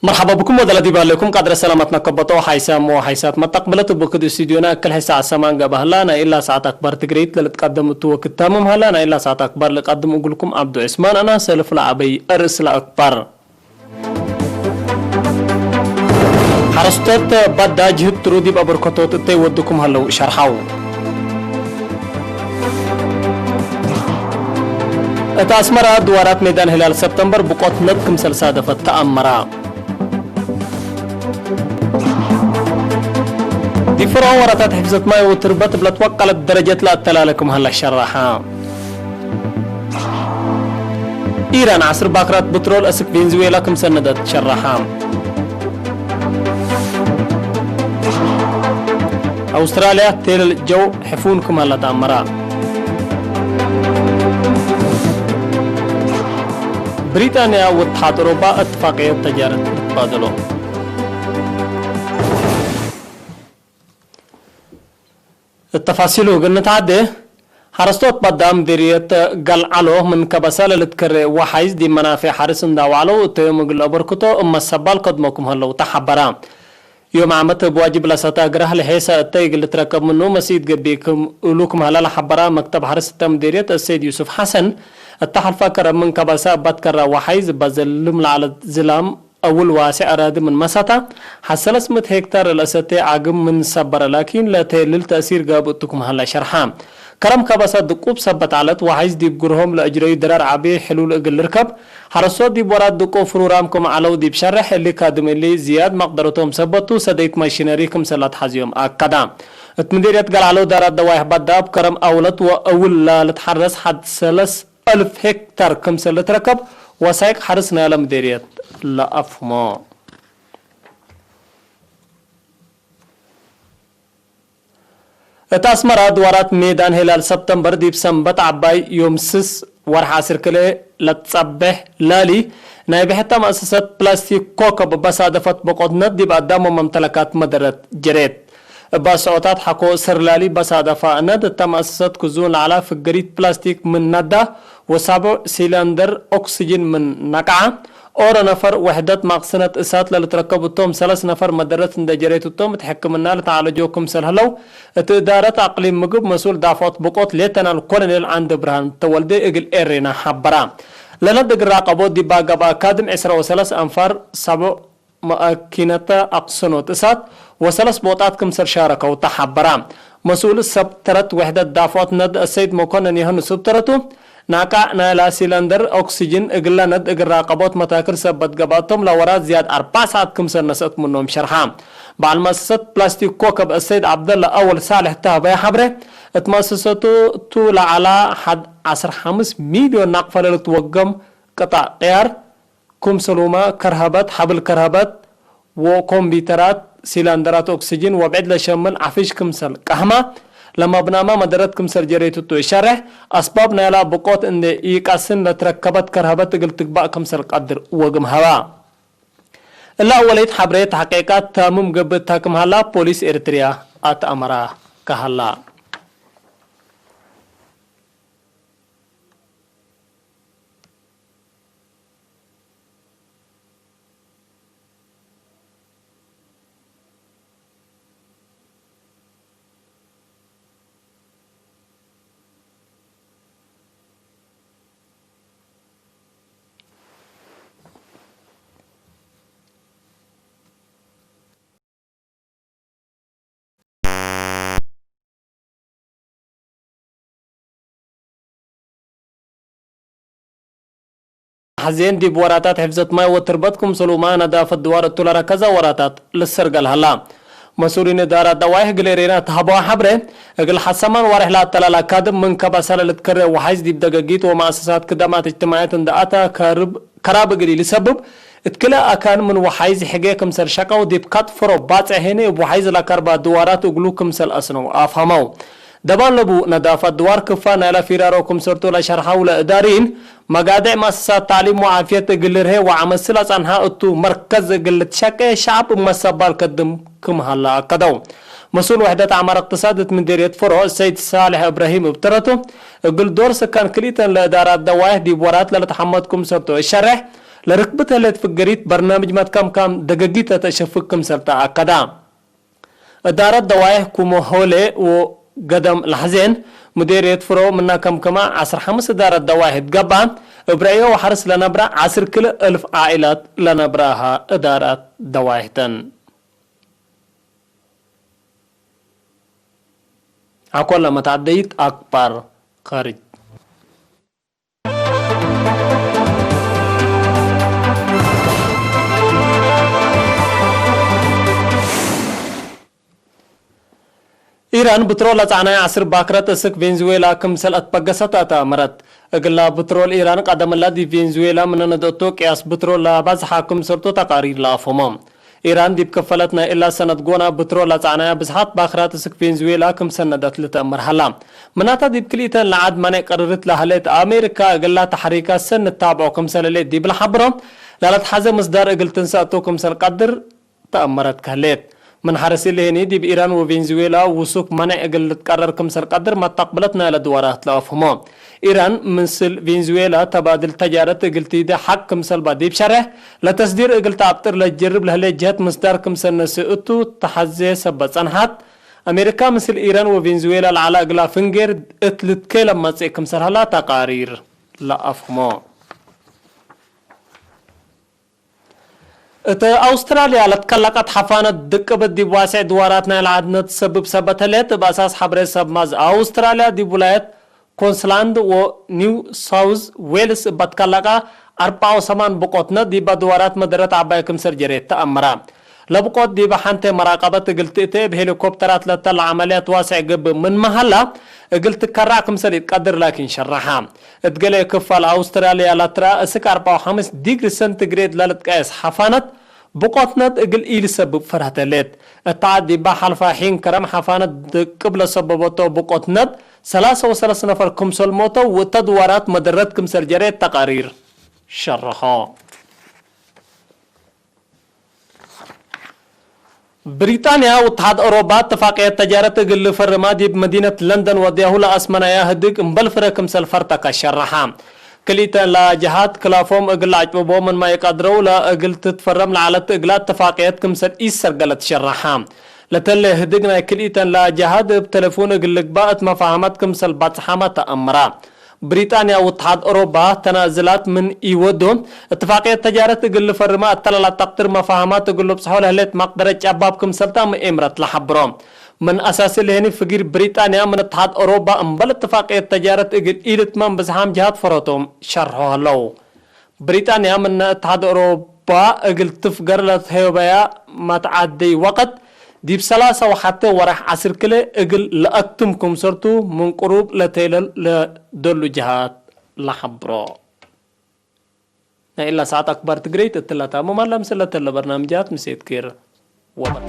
مرحبا بكم ودلدي بالكم قدر السلامات نكبتو حيسام وحيسات متقبلة بكد استوديونا كل حيسا عسمان قبهلا نا إلا ساعة أكبر تقريت للتقدم التوك التامم هلا نا إلا ساعة أكبر لقدم أقولكم عبدو عثمان أنا سلف لعبي أرس لأكبر. ሓረስቶት ባዳ ጅህድ ትሩዲብ ኣበርክቶት እተይ ወድኩም ሃለው ሸርሓው። እታ ኣስመራ ድዋራት ሜዳን ሂላል ሰፕተምበር ብቆትነት ክምሰል ሳደፈት ተኣመራ። ዲፍሮ ወራታት ሕፍዘት ማይ ወትርበት ብለት ወቀለት ደረጀት ላተላለ ክምሃላ ሸራሓ። ኢራን ዓስር ባክራት ብትሮል እስክ ቬንዙዌላ ክምሰነደት ሸራሓ። ኣውስትራልያ ቴል ጀው ሕፉን ክምሃላ ተኣመራ። ብሪጣንያ ወተሓጥ ኦሮባ እትፋቅየት ተጃረት ክትባደሎ። እተፋሲሉ ግን ንተዓደ ሓረስቶት ባዳ ምድርየት ገልዓሎ ምን ከበሳ ለልትከረ ወሓይዝ ዲብ መናፌ ሓርስ እንዳዋዕለው እተዮም እግል ኣበርክቶ እመሰባል ከድመኩም ሀለው ተሓበራ። ዮም ዓመት ብዋጅብ ለሰታ ግራህ ለሔሳ እተ እግል ትረከብ ምኑ መስኢት ገቢ ክም እሉ ክም ሀላ ለሓበራ መክተብ ሓርስ እተ ምድርየት እሰይድ ዩሱፍ ሓሰን እተ ሓልፋ ከረብ ምን ከበሳ እባት ከራ ወሓይዝ እባ ዘልም ለዓለት ዝላም أول واسع أراد من مساتا حسلس مت هكتار الأساتي عقم من سبر لكن لا تيلل تأثير قاب تكم هلا شرحا. كرم كبسة دقوب سبت علت وحيز ديب قرهم لأجري درار عبي حلول أقل ركب. حرصو ديب ورات دقو فرورامكم علو ديب شرح اللي كادم اللي زياد مقدرتهم سبتو سديت ماشينري كم سلات حزيوم أكدا. اتمديريت قال علو دارات دوايح بداب كرم أولت وأول لا لتحرس حد سلس ألف هكتار كمسل لتركب وسايق حرس نالا مديرية لأفمو. እታ ኣስመራ ድዋራት ሜዳን ሄላል ሰፕተምበር ዲብ ሰንበት ዓባይ ዮም ስስ ወርሒ ዓሰርተ ክልተ ለትጸብሕ ላሊ ናይ ብሕታ መእሰሰት ፕላስቲክ ኮከብ በሳደፈት በቆትነት ዲብ ኣዳሞ መምተለካት መደረት ጀሬት። እባ ስዖታት ሓኮ ስርላሊ በሳደፋ እነድ እታ መእሰሰት ክዙን ለዓላ ፍገሪት ፕላስቲክ ምን ናዳ ወሳብዕ ሲሊንደር ኦክስጅን ምን ናቃዓ ኦሮ ነፈር ውሕደት ማቕስነት እሳት ለልትረከብ እቶም ሰለስ ነፈር መደረት እንደ ጀሬት እቶም እቲ ሕክምና ልተዓለጆ ክምሰል ህለው እቲ እዳረት ኣቅሊም ምግብ መስኡል ዳፎት ብቆት ሌተናል ኮሎኔል ዓንደ ብርሃን ተወልደ እግል ኤሬና ሓበራ። ለነድ እግል ራቀቦ ዲባ ገብኣ ካድም ዕስራ ወሰለስ ኣንፋር ሳብዕ መኣኪነተ ኣቕሰኖት እሳት ወሰለስ ቦጣት ክምሰል ሻረከው ተሓበራ። መስኡል ሰብ ተረት ውሕደት ዳፎት ነድ እሰይድ መኮነን የህንሱ ብተረቱ፣ ናቃዕ ናይላ ሲለንደር ኦክስጅን እግለ ነድ እግራ ቀቦት መታክል ሰበት ገባቶም ላወራት ዝያድ ኣርባዕ ሰዓት ክምሰል ነሰእት ምኖም ሸርሓ። በዓል መእሰሰት ፕላስቲክ ኮከብ እሰይድ ዓብደላ ኣወል ሳልሕ ተህበያ ሓብረ፣ እት መእሰሰቱ ቱ ለዓላ ሓድ ዓሰርተ ሓሙስ ሚልዮን ናቕፈለልት ወገም ቅጣዕ ቅያር፣ ክምሰሉማ ከርሀበት፣ ሐብል ከርሀበት ወኮምፒተራት፣ ሲላንደራት ኦክስጅን ወብዕድ ለሸምል ዓፍሽ ክምሰል ቀህማ፣ ለመብናማ መደረት ክምሰል ጀሬቱቱ ይሸርሕ፣ አስባብ ናይላ ብቆት እንዴ ኢቃስን ለትረከበት ከርሀበት እግል ትግባእ ክምሰል ቀድር ወግም ሀባ። እላ ወለይት ሐብሬ ተሐቂቃት ታምም ገብእ ታክም ሀላ ፖሊስ ኤርትርያ አትአመራ ከሀላ። ሐዜን ዲብ ወራታት ሕፍዘት ማይ ወትርበት ክምሰል ኡማ ነዳፈት ድዋር እቱ ለረከዘ ወራታት ልሰርገል ሀላ። መስኡሊን እዳራ ደዋይሕ ግሌሬና ተሀበዋ ሐብረ፣ እግል ሐሰማን ዋርሕ ለአተላላ ካድም ምን ከበሰለ ልትከረ ወሓይዝ ዲብ ደገጊት ወመአሰሳት ክደማት እጅትማዕየት እንደ አታ ከርብ ከራብ እግል ኢልሰብብ፣ እት ክልኤ አካን ምን ወሓይዝ ሕጌ ክምሰል ሸቀው፣ ዲብ ካት ፍሮ ባጽዕ ሄነ እብ ወሓይዝ ለከርባ ድዋራት እግሉ ክምሰል አስነው አፍሀመው። ደባን ለቡ ነዳፋት ድዋር ክፋ ናይላ ፊራሮ ክምሰልቱ ለሸርሐው ለእዳሪን፣ መጋድዕ መአሰሳት ታዕሊም ወዓፍየት እግል ልርሄ ወዐመስል አጸንሐ እቱ መርከዝ እግል ልትሸቄ ሸዐብ እብ መሰባል ከድም ክም ሀላ አከደው። መስኡል ውሕደት ዐማር እቅትሳድ እት ምዲርየት ፍሮ ሰይድ ሳልሕ እብራሂም እብ ተረቱ፣ እግል ዶር ስካን ክልኢተን ለእዳራት ደዋይሕ ዲብ ወራት ለልትሐመድ ክምሰልቱ እሸርሕ፣ ለርክብት ህሌት ፍግሪት በርናምጅ መትከምካም ደገጊት ለተሸፍግ ክምሰል ተኣከዳ። እዳረት ደዋይህ ኩሞ ሆሌ ወገደም ላሕዜን ሙዴርየት ፍሮ ምና ከምከማ ዓስር ሓሙስ እዳረት ደዋይህ ትገባ። እብረዮ ወሓርስ ለነብራ ዓስር ክልእ እልፍ ዓኢላት ለነብራሃ እዳራት ደዋይህተን። ኣኮላ መታዕደይት ኣክባር ኸርጅ። ኢራን ብትሮ ለጻዕናይ ዓስር ባክረት እስክ ቬንዙዌላ ክምሰል ኣትበገሰት ኣተኣመረት። እግላ ብትሮል ኢራን ቀደምላ ዲብ ቬንዙዌላ ምነነደቶ ቅያስ ብትሮል ለባዝሓ ክምሰልቶ ተቃሪር ለኣፎሞ። ኢራን ዲብ ከፈለት ናይ እላ ሰነት ጎና ብትሮል ለጻዕናያ ብዝሓት ባክራት እስክ ቬንዙዌላ ክምሰነደት ልተእመር ሃላ። ምናታ ዲብ ክልኢተን ለዓድ ማኔ ቅርርት ለህሌት ኣሜሪካ እግላ ተሕሪካ ሰን ንታብዖ ክምሰለሌት ዲብ ለሓብሮ ላለትሓዘ ምስዳር እግል ትንሳእቶ ክምሰል ቀድር ተኣመረት ከህሌት። ምን ሐረሲ ለሄኒ ዲብ ኢራን ወቬንዙዌላ ውሱክ መነዕ እግል ልትቀረር ክምሰል ቀድር መታቅብለት ናይለ ድዋራት ለአፍህሞ። ኢራን ምስል ቬንዙዌላ ተባድል ተጃረት እግል ትይደ ሐቅ ክምሰልባ ዲብ ሸርሕ ለተስዲር እግል ተአብጥር ለጀርብ ለህሌ ጀህት ምስዳር ክምሰል ነስእ እቱ ተሐዜ ሰበ ጸንሐት። አሜሪካ ምስል ኢራን ወቬንዙዌላ ለዓላ እግላ ፍንጌር እት ልትኬ ለማጽእ ክምሰል ሀላ ተቃሪር ለአፍህሞ። እተ ኣውስትራልያ ለትከለቀት ሓፋነት ድቅብት ዲብ ዋስዕ ድዋራት ናይ ለዓድነት ሰብብ ሰበት ህሌት፣ እብ ኣሳስ ሓብሬ ሰብ ማዝ ኣውስትራልያ ዲብ ውላየት ኮንስላንድ ወኒው ሳውዝ ዌልስ እባ ትከለቃ ኣርባዓ ወሰማን ብቆትነት ዲባ ድዋራት መደረት ዓባይ ክምሰል ጀሬት ተኣምራ። ለብቆት ዲባ ሓንቴ መራቀበት እግል ትእተ እብ ሄሊኮፕተራት ለተላ ዓመልያት ዋስዕ ገብእ ምን መሃላ እግል ትከራዕ ክምሰል ይትቀድር ላኪን ሸራሓ። እት ገሌ ክፋል ኣውስትራልያ ለትረኣ እስክ ኣርባዓ ወሓምስ ዲግሪ ሰንቲግሬድ ለልትቀየስ ሓፋነት ብቆትነት እግል ኢልሰብብ ፈርህተሌት። እታ ዓድ ዲባ ሓልፋ ሒን ከረም ሓፋነት ድቅብ ለሰበበቶ ብቆትነት ሰላሳ ወሰለስ ነፈር ክምሰል ሞተው ወእተ ድዋራት መደረት ክምሰል ጀሬት ተቃሪር ሸረሖ። ብሪጣንያ ወተሓድ ኦሮባ እትፋቅየት ተጃረት እግል ልፈርማ ዲብ መዲነት ለንደን ወድያሁ ለኣስመናያ ህድግ እምበል ፍረ ክምሰል ፈርተካ ሸረሓ። ክልኢተን ለጀሃት ክላፎም እግል ለዓጭበቦ ምንማ ይቀድረው ለእግል ትትፈረም ለዓለት እግላ እትፋቅየት ክምሰል ኢሰርገለት ሸረሓ። ለተለ ህድግ ናይ ክልኢተን ለጀሃት እብ ተለፉን እግል ልግባእ እት መፋሃመት ክምሰል ባጽሓማ ተኣምራ። ብሪጣንያ ወተሓድ ኦሮባ ተናዝላት ምን ኢወዶ እትፋቅየት ተጃረት እግል ልፈርማ እተላላ ተቅድር መፋሃማት እግል ልብጽሖ ለህሌት መቅደረት ጨባብ ክምሰልታ ምኤምረት ለሓብሮ። ምን ኣሳሲ ለሄኒ ፍጊር ብሪጣንያ ምን እተሓድ ኦሮባ እምበል እትፋቅየት ተጃረት እግል ኢልትማም ብዝሓም ጀሃት ፈረቶም ሸርሖ ሀለው። ብሪጣንያ ምን እተሓድ ኦሮባ እግል ትፍገር ለትሄበያ መትዓደይ ወቀት ዲብ ሰላሳ ወሓተ ወራሕ ዓስር ክልተ እግል ለአክትም ክምሰልቱ ምን ቅሩብ ለተይለል ለደሉ ጀሃት ለሓብሮ። ናይ እላ ሰዓት ኣክባር ትግረይት እትላታ መማላ ምስለ ተለ በርናምጃት ምሴት ኬር ወበር።